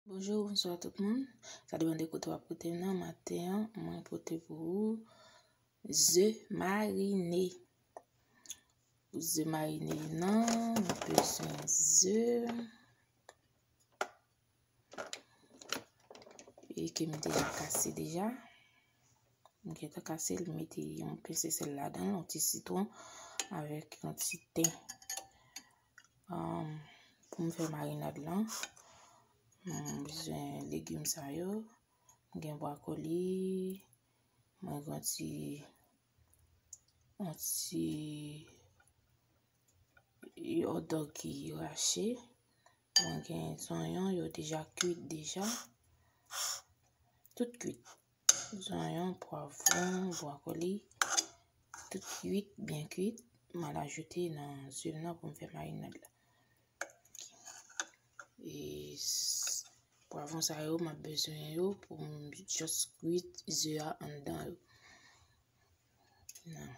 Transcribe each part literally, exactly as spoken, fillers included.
Bonjou, bonswa tout moun. Sa depann de kote w ap koute m nan. Maten an, mwen pote pou ou ze marine. Pou ze marine nan, nou bezwen ze. E ke m deja kase deja. M gentan kase l, m mete yon pense sèl ladan l, yon ti sitwon avèk yon ti ten. An, pou m fè marinad lan, m bezwen legim sa yo. M gen bwakoli, mwen gen yon ti, yon ti hotdog ki rache. Mwen gen zonyon, yo deja kwit deja. Tout kwit. Zonyon, pwavwon, bwakoli. Tout kwit, byen kwit. M al ajoute nan ze m nan pou m fè marinad la. E s-, pwavwon sa yo, m ap bezwen yo pou m just kwit ze a anndan yo. Nan.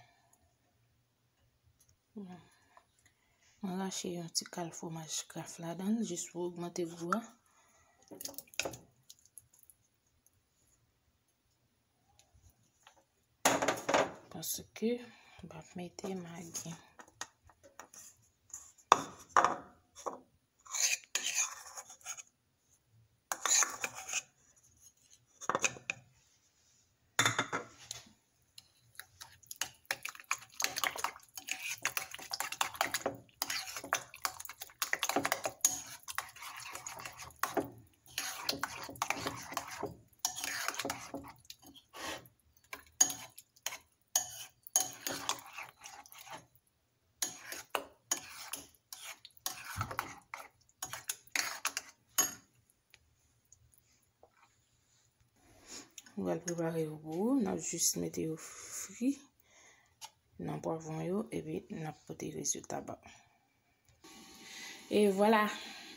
Mwen rache yon ti kal fwomaj Kraft ladan l, jis pou ogmante gou a. Paske m p ap mete magi. Mwen pral prepare yo pou ou. N ap jis mete yo fri nan pwavwon yo, epi n ap pote rezilta ba ou. Et voilà.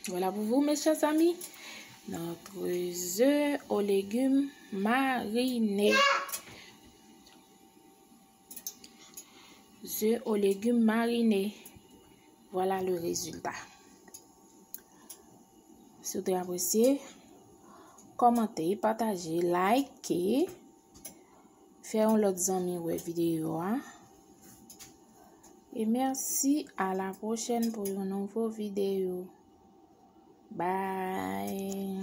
Voilà pour vous, mes chers amis. Notre œuf aux légumes marinés. Œufs aux légumes marinés. Voilà le résultat. Si w te apresye, kòmante, pataje, like, fè yon lòt zanmi wè videyo a. Et merci, à la prochaine pour yon nouvo videyo. Bye.